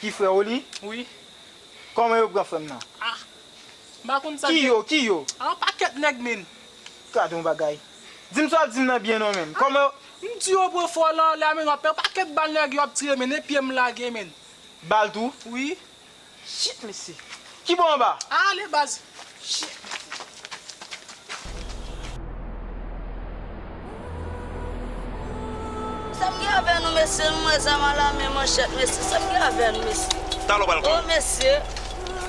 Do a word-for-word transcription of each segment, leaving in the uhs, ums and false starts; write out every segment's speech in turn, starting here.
Ki frè w li? Wi. Kòman yo pran frè m nan? Ah, m pa konn sa. Ki yo? Ki yo? Ah, yon pakèt nèg, men. Gade yon bagay. Di m sa w ap di m nan byen non, men. Kòman yo? M di yo pran fò lan anlè a, men, yon pakèt bal nèg yo ap tire, men, e pye m lage, men. Bal tou? Wi. Shit, mesye. Ki bò anba? Ale, baz. Shit, mesye. Sa m gen avè nou, mesye? Nou wè zam a la men, manchèt, mesye. Sa m gen avè nou, mesye? Talè w pral konn. O, mesye.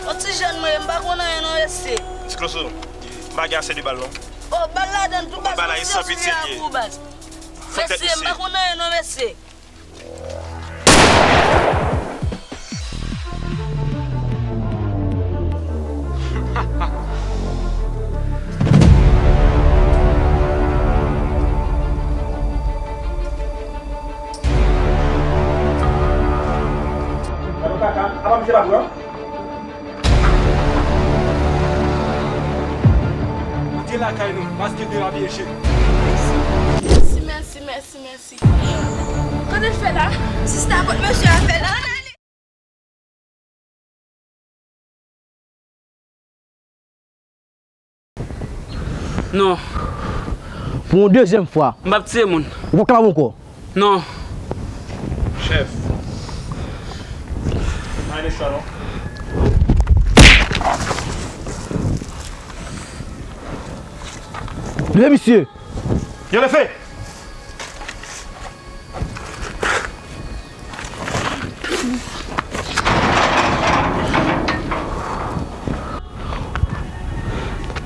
O, ti jèn mwen ye, m pa konn anyen non, mesye. Ti Kloso, m pa gen ase de bal non. O, bal ladann tou, baz. Bal la, e san pitye li ye. Mesye, m pa konn anyen non, mesye. Gade kaka, apa misye pa pran? Antre lakay nou, paske derape, mesye. Mèsi, mèsi, mèsi, mèsi. Kote l fè la? Sista, kot mesye a fè la? Ann ale! Non. Pou yon dezyèm fwa. M p ap tiye moun. Ou p ap kapab ankò. Non. Chèf. Pa gen chwa non. Leve misye. Yo, leve!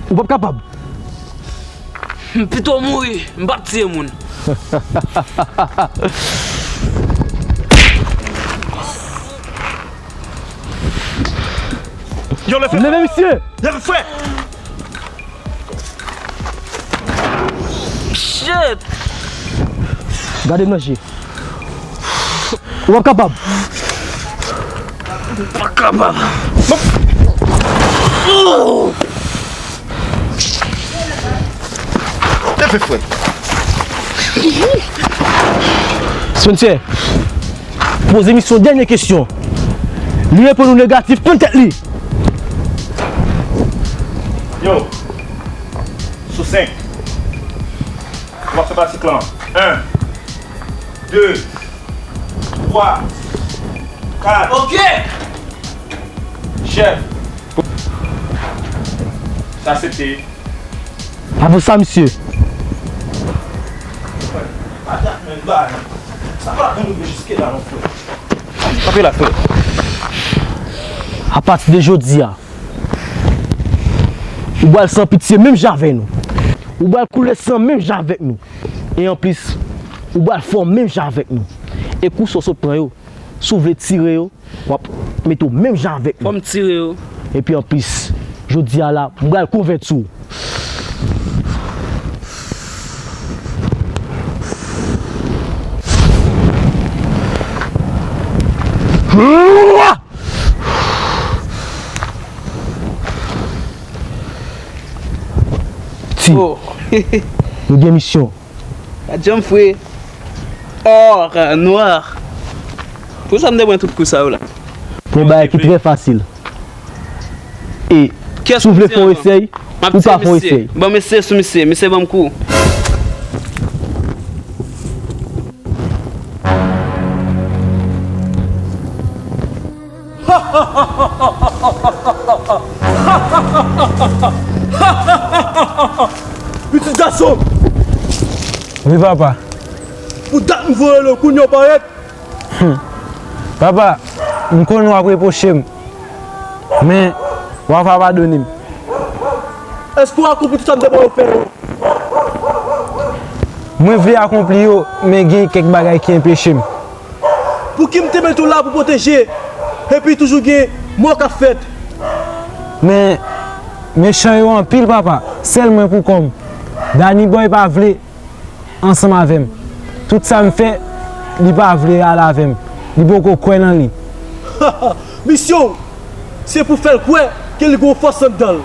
Ou p ap kapab. M pito mouri, m p ap tiye moun. Yo, leve! Leve misye! Leve, frè! Shit! Gade m nan je. Ou p ap kapab. M p ap kapab. Leve, frè. Spencer, poze misye yon dènye kesyon. Li reponn ou negatif, tann tèt li. Yo, sou senk, w ap fè pati klan. En, de, twa, kat. Ok! Chèf. Sa se te. Apre sa, misye. Kanpe la, frè. Apati de jodi a, ou pral san pitye menm jan avè nou. Ou pral koule san menm jan avèk nou. E anplis, ou pral fò menm jan avèk nou. E kou sa w sot pran yo, si w vle tire yo, w ap mete w menm jan avèk nou. Fò m tire yo. Epi anplis, jodi a la, m pral konvèti w. Ti, oh, nou gen misyon. Gad jan m fre. Or, nwa. Poukisa m te pran tout kou sa yo la? Pou yon bagay ki trè fasil. E si w vle fè yon esèy, ou ka fè yon esèy. Ban m eseye sou misye, misye ban m kou. Pitit gason! Wi, papa. Pou dat m voye w, kounye a w parèt. Papa, m konnen w ap repwoche m, men w ap padone m. Èske w akonpli tout sa m te ba w fè yo? Mwen vle akonpli yo, men gen kèk bagay ki anpeche m. Pouki m te mete w la pou pwoteje, epi toujou gen mò k ap fèt? Men, mechan yo anpil, papa. Sèl mwen pou kò m. Danny Boy pa vle ansanm avè m. Tout sa m fè, li pa vle ale avè m. Li poko kwè nan li. Misyon w, se pou fè l kwè ke li gen yon fòs anndan l.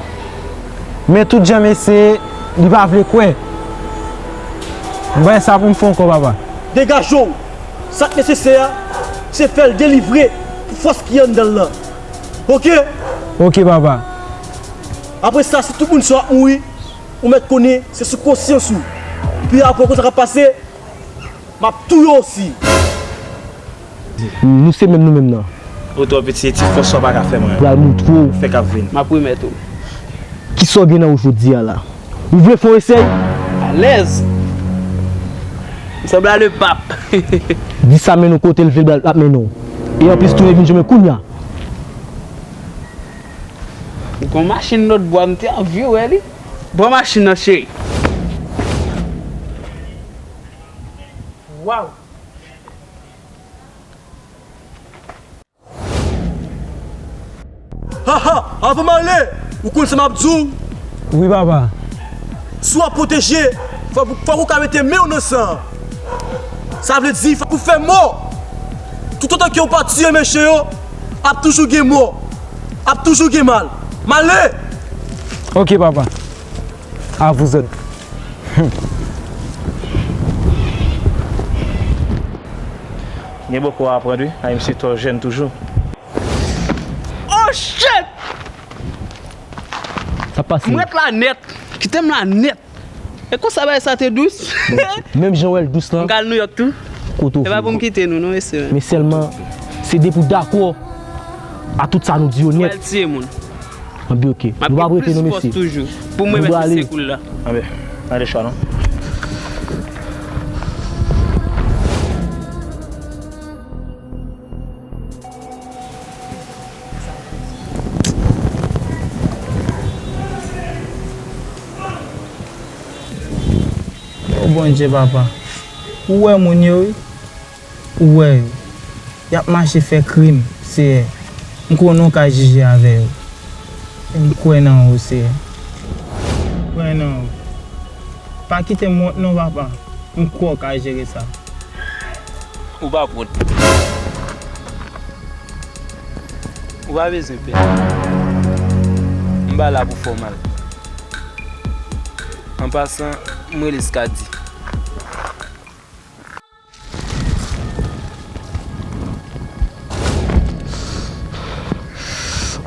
Men tout jan m eseye, li pa vle kwè. M pa wè sa pou m fè ankò, papa. Degaje w! Sa k nesesè a, se fè l delivre. fòs ki anndan l lan. Oke? Oke, papa. Apre sa, si tout moun sa w ap mouri, ou mèt konnen se sou konsyans ou. Pi apre, konsa k ap pase, m ap touye w osi. Nou se menm nou menm nan. Ou twò piti, e ti fòs sa w pa ka fè mwen. Pral moutre w. Fè k ap vin. M ap remèt ou. Kisa w gen nan ou jodi a la? Ou vle fè yon esèy? Alèz. M sanble a le pap. Di sa mennen w kote l vle l ap mennen w. E anplis tounen vin jwenn mwen kounya. Ou gon machin lòt bò a, m te anvi wè li. Pran machin nan, cheri. Waw. Ha, ha, avan m ale, ou konn sa m ap di w? Wi, papa. Si w ap pwoteje, fòk, fòk ou ka mete men w nan san an. Sa vle di, fòk ou fè mò. Toutotan ke w pa tiye mechan yo, ap toujou gen mò. Ap toujou gen mal. M ale! Oke, papa. A vous autres. Gen bokou a aprann, wi. Ay, misye twò jèn toujou. Oh, shit! Sa pase. M ret la nèt. Kite m la nèt. E konsa bagay sa te dous. Menm jan w wè l dous lan. M ka al Nouyòk tou. Kote w vle. E pa pou m kite nou, non, mesye. Men sèlman, se depi w dakò a tout sa nou di yo nèt. Pral tiye moun. Anben, oke. Nou p ap rete non, mesye. Pou mwen, nou dwe ale. Anben, ale chwa non. O Bondye, papa, ou wè moun yo, wi. Ou wè yo. Y ap mache fè krim, Seyè. M konnen w ka jije avè yo. E m kwè nan ou, Seyè. M kwè nan ou. Pa kite m wont non, papa. M kwè w ka jere sa. Ou p ap wont. Ou pa bezwen pè. M pa la pou fè w mal. An pasan, m rele Skady.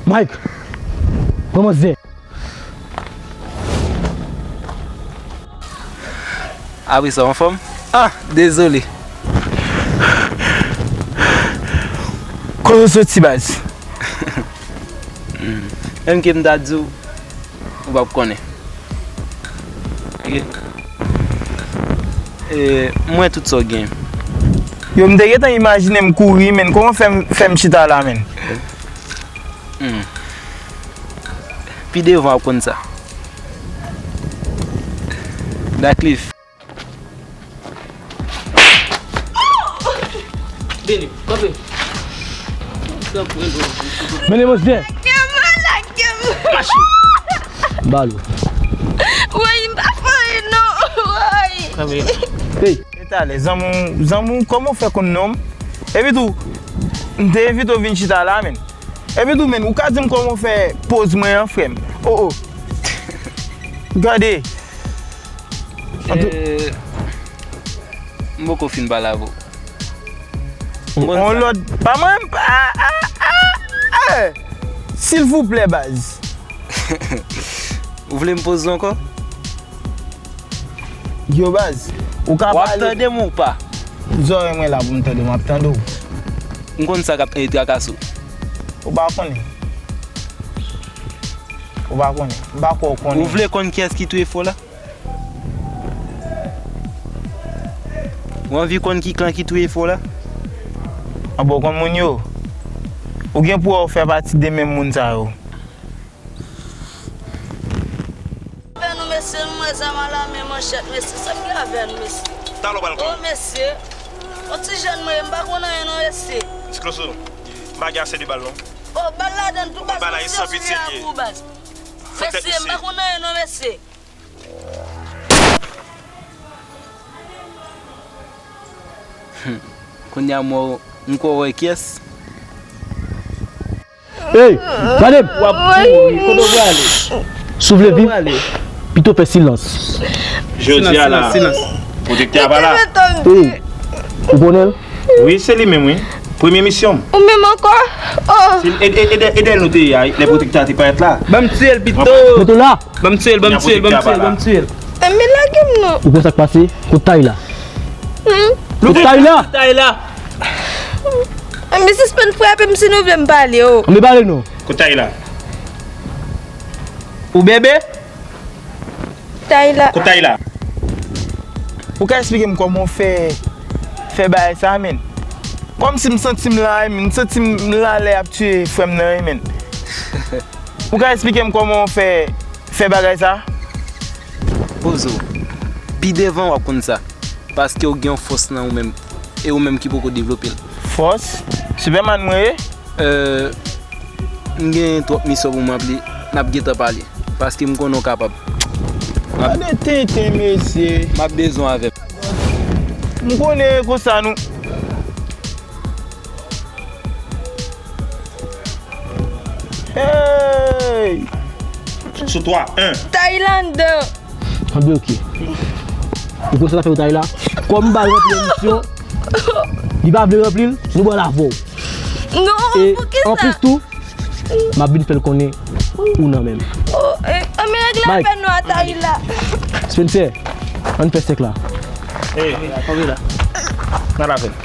Mike, kòman se? Apre sa, w anfòm? Ah, dezole. Kote w soti, baz? Menm ke m ta di w, ou p ap konnen. Ok. E, m wè tout sa w gen. Yo, m te gentan imajine m kouri, men kòman fè m, fè m chita la, men? Hmm. Pi devan w ap konn sa. Blackcliff. Vini, kanpe. Mennen monstre. Lage m, lage m. Mache. Bal ou. Woy, m pa fè anyen non. Woy. Kanpe. Hey. E talè, zanmi w, zanmi w, kòman w fè konn non m? Epi tou, m te envite w vin chita la, men. Epi tou, men, ou ka di m kòman w fè poz mwen an, frè m? Oh, oh. Gade. Eh, m poko fin pale avè w. On lòt, pa mwen, ah, ah, ah, ah. Silvouplè, baz. Ou vle m poze ankò? Yo, baz, ou ka pale. W ap tande m ou pa? Zòrèy mwen la pou m tande, m ap tande w. M konn sa k ap trakase w. Ou pa konnen. Ou pa konnen. M pa kwè w konnen. Ou vle konn kiyès ki touye Fola? Ou anvi konn ki klan ki touye Fola? Anben, w konn moun yo? Ou gen pou wè w fè pati de menm moun sa yo. Avè nou, mesye, nou mwen zam alame, manchèt, mesye, sa ki avè nou, mesye? Talè w pral konn. O, mesye, yon ti jèn mwen ye, m pa konn anyen non, mesye. Ti Kloso, m pa gen ase de bal non. O, bal ladann tou, baz, mesye, sou ya pou baz. Mesye, m pa konn anyen non, mesye. Kounye a m wè w, m kwè w wè kiyès. Hey, gade m! W ap kouri, kote w prale? Si w vle viv, pito fè silans. Jodi a la, pwotektè a pa la. Hey, ou konnen l? Wi, se li menm, wi. Premye misyon m. Ou menm ankò? Oh! Se ede, ede, ede l nou te ye a, lè pwotektè a te parèt la. Ban m tiye l pito. Mete w la. Ban m tiye l, ban m tiye l, ban m tiye l, ban m tiye l. Men lage m non. Ou konn sa k pase? Kout Tayla. Hmm? Kout Tayla. Kout Tayla. Men sispann frape m si nou vle m pale o. Anben pale non. Kout Tayla. Ou bebe? Tayla. Kout Tayla. Ou ka eksplike m kòman w fè, fè bagay sa, menn? Kòmsi m santi m la, wi, menn. M santi m la lè y ap tiye frè m nan, wi, menn. Ou ka eksplike m kòman w fè, fè bagay sa? Poze w. Pi devan w ap konn sa. Paske w gen yon fòs nan ou menm. E ou menm ki poko devlope l. Fòs? Superman mwen ye? Euh, m gen twòp misyon pou m ranpli. N ap gentan pale. Paske m konnen w kapab. M ap Gade tenten, mesye. M ap bezwen avè m. M konnen e konsa nou. Hey! Sou twa, en. Taylandè. Anben oke. Ou konn sa l ap fè w Tayla? Kòm m ba l ranpli yon misyon, li pa vle ranpli l, nou ba l avè w. Non, e poukisa? Anplis tou, m ap vin fè l konnen ou nan men m. Oh, eh, anben règle afè nou a Tayla. Spencer, ann fè sèk la. Eh, antre la. N al avè l.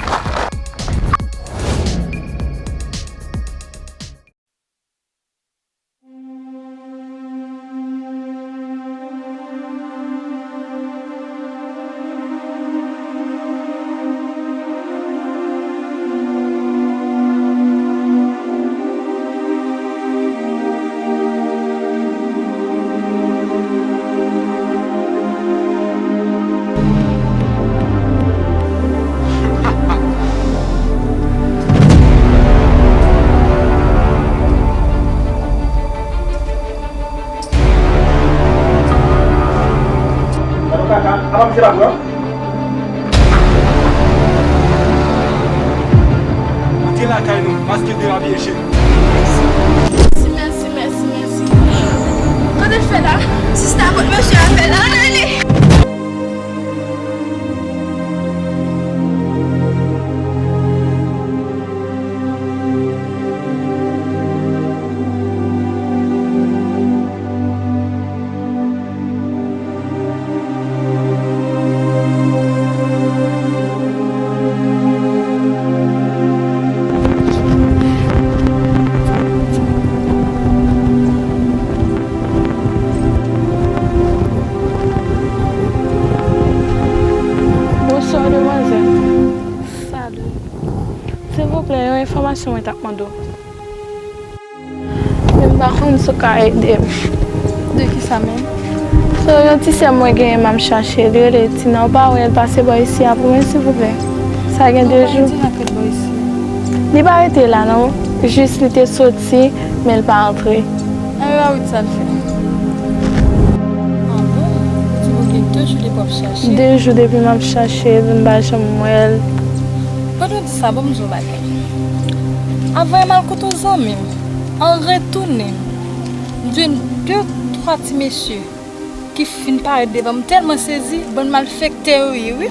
Antre lakay nou, paske l derape, mesye. Mèsi, mèsi, mèsi, mèsi. Kote l fè la? Sista, kot mesye a fè la? Ann ale! Bonswa, demwazèl. Salut. Silvouplè, yon enfòmasyon mwen t ap mande w. Men m pa konn si w ka ede m. De kisa menm? So, yon ti sè mwen genyen, m ap chache, li rele Tina. Ou pa wè l pase bò isi a pou mwen, silvouplè? Sa gen de jou. Tina k ret bò isi a? Li pa rete la, non. Jis li te soti, men l pa antre. Anben, Marit, sa l fè? Ah bon? Ou di nou gen de jou depi w ap chache? De jou depi m ap chache l, m pa janm wè l. Pandan w di sa, ban m di w yon bagay. Avan m al kote yon zanmi m, an retounen, m jwenn de, twa ti mesye ki fin parèt devan m, m tèlman sezi, bann malfektè yo ye, wi.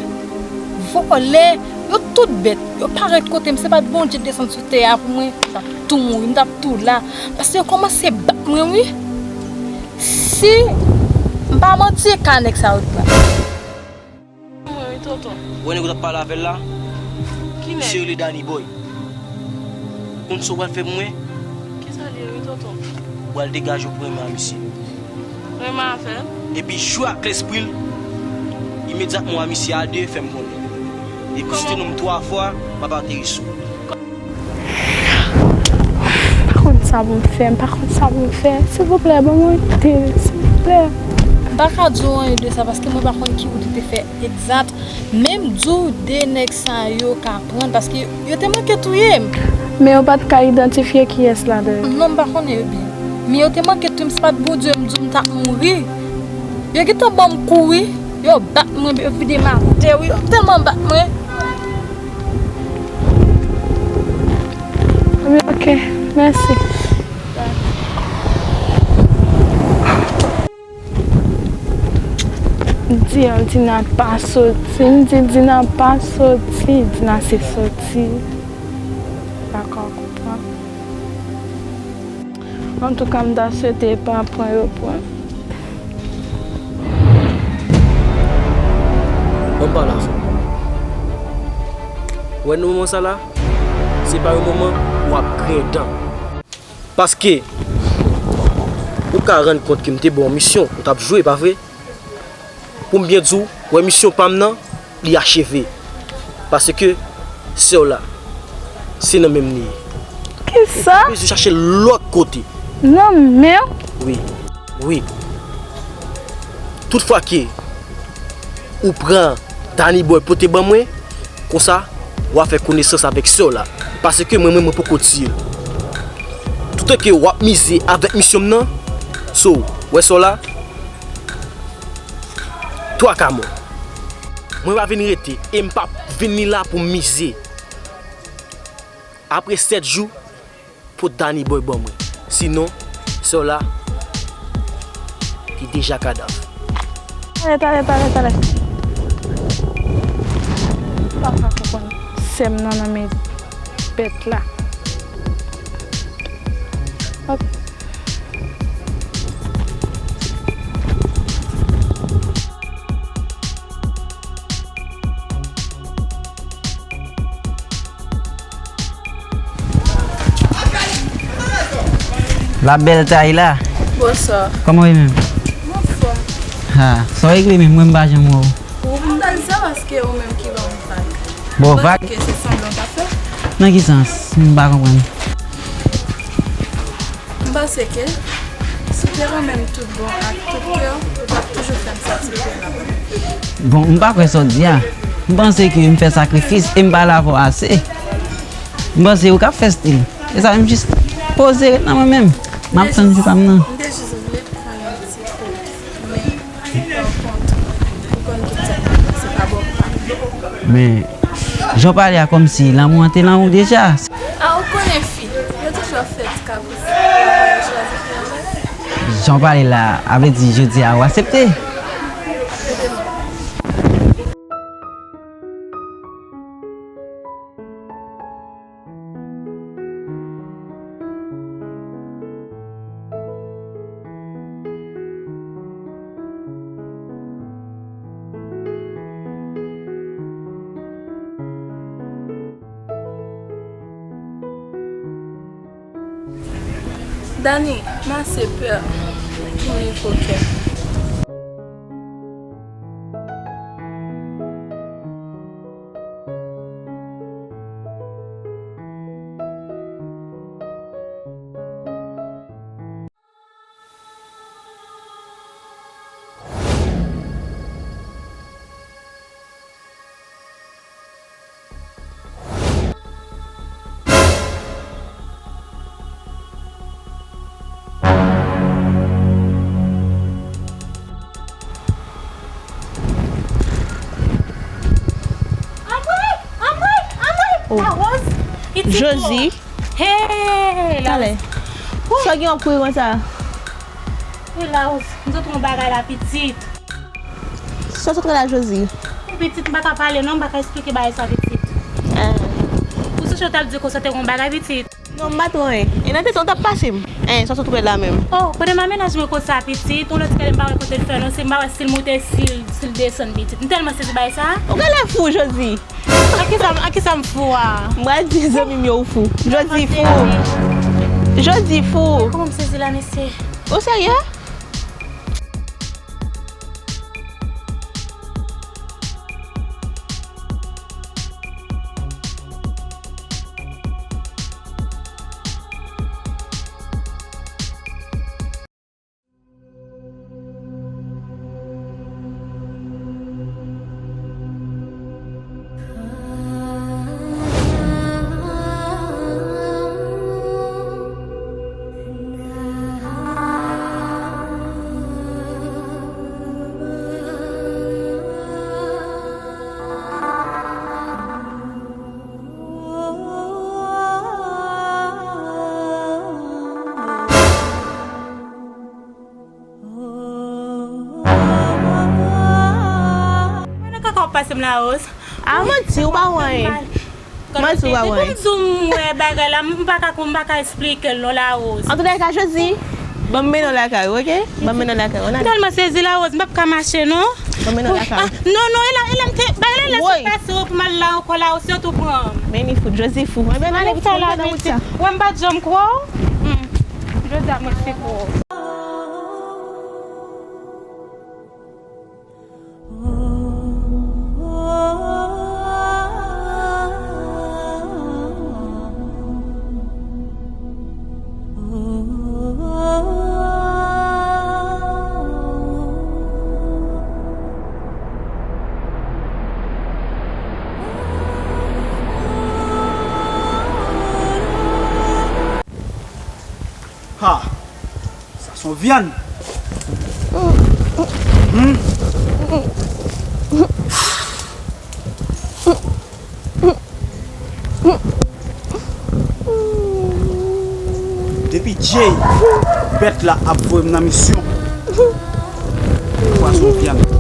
Vòlè, yo tout bèt, yo parèt kote m, se pa t Bondye t desann sou tè a pou mwen, m t ap tou mouri, m t ap tou la. Paske yo kòmanse bat mwen, wi. Si m pa manti, e ka nèg sa yo t pran. Mwen, wi, tonton. Ou wè nèg ou t ap pale avè l la? Ki nèg? Misye rele Danny Boy. Konn sa w pral fè pou mwen? Kisa l ye, wi, tonton? Ou pral degaje w pou renmen a misye. Renmen avè l? Epi jwe ak lespri l. Imedyatman w a misye a de, fè m konnen. Epi si te nonm twa fwa, m ap ateri sou ou. M pa konn sa pou m fè, m pa konn sa pou m fè. Silvouplè, ban mwen ede, silvouplè. M pa ka di w anyen de sa, paske mwen pa konn ki wout li te fè egzat. Men m di w, de nèg sa yo ka pran, paske yo te manke touye m. Men yo pa t ka idantifye kiyès ladan yo. Non, m pa konnen yo byen. Men yo te manke touye m, se pa t Bondye m di w m t ap mouri. Yo gentan ban m kou, wi. Yo bat mwen, yo vide m atè, wi. Yo tèlman bat mwen. Wi, ok. Mèsi. M di, m di Dina pa soti, m di Dina pa soti, Dina se soti. Pa ka konprann. Antouka, m ta swete pa pran yo pran. Ban m pale avè w. Ou wè nan moman sa la, se pa yon moman pou w ap griyen dan. Paske, ou ka rann kont ke m te ba w misyon, ou t ap jwe, pa vre? Pou m byen di w, wè misyon pa m nan, li acheve. Paske sè w la, se nan men m li ye. Kisa? Ou bezwen chache lòt kote. Nan men w? Wi, wi. Tout fwa ke ou pran Danny Boy pote ban mwen, konsa, w a fè konesans avèk sè w la. Paske mwen menm, mwen poko tiye l. Toutan ke w ap mize avèk misyon m nan, so, wè sè w la, twa ka mò. Mwen pa vin rete e m p ap vin ni la pou m mize. Apre sèt jou, pot Danny Boy ban mwen. Sinon, sè w la, li deja kadav. Talè, talè, talè, talè. Pa ka konprann sè m nan nan men bèt la. Hop. La belle Tayla. Bonswa. Kòman w ye menm? M anfòm. Ha, sa w regle menm, mwen m pa janm wè w. Ou m ta di sa paske ou menm ki ban m vag. Bon, vag? Paske se sanblan w t ap fè. Nan ki sans? M pa konprann. M panse ke si w te renmen m tout bon ak tout kè w, ou t ap toujou fè m santi ke m ap. Bon, m pa kwè sa w di a. M panse ke m fè sakrifis e m pale avè w ase. M panse ou k ap fè stil. E sa menm jis poze ret nan mwen menm. M ap tann jou pa m nan. M te jis vle pran yon ti kout men, pa kont, ou konn tout sa k ap pase pa bò pa m. Men, jan w pale a kòmsi lanmou an te nan ou deja. A, ou konnen fi, yo toujou ap fè ti kapris. Papa yo chwazi pou yon lòt. Jan w pale la, a vle di jodi a ou aksepte? Dani, m ase pè pou nivo kè m. Anmwey! Anmwey! Anmwey! Oh. Larose! Pitit Josie. Hey! Talè. Larose. Sa w gen w ap kouri konsa? Wi, Larose. M sot wè yon bagay la, pitit. Sa w sot wè la, Josie? Wi, pitit, m pa ka pale non, m pa ka eksplike bagay sa, pitit. Ah. Ou sonje w t ap di konsa te gen yon bagay, pitit? Non, m pa t wè anyen. E nan tete w t ap pase m. Hein, sa w sot wè la menm? Oh, kote m a mennaj mwen konsa, pitit? Yon lòt kè m pa wè kote l fè non, se m pa wè si l moute, si l, si l desann, pitit. M tèlman sezi bagay sa. Ou genlè fou, Josie. A kisa, a kisa m fou a? M pral di zanmi m yo ou fou. Josie fou. Josie fou. Kòman m sezi la, mesye? Ou serye? Mwen nan kaka w ap pase m, Larose. A, manti, ou pa wè anyen. Kòman di w, Wawan? Depi m di w m wè bagay la, m pa ka, m pa ka esplike l non, Larose. Antoulèka, Josie, ban m mennen w lakay ou, oke? Ban m mennen w lakay ou, n ale. M tèlman sezi, Larose, m p ap ka mache non. Ban m mennen w lakay ou. Non, non, e la, e la m te, bagay la, lè sot pase w pou m al la ankò, Larose, yo tou pran m. Men li fou, Josie fou. Ebyen, n ale vit, n ale nan wout sa. Wè m pa t janm kwè w. Hmm. Jodi a m riske kwè w. Ha! Sa se yon vyann. Hmm. Depi Jay, bèt la ap voye m nan misyon. Pwason vyann.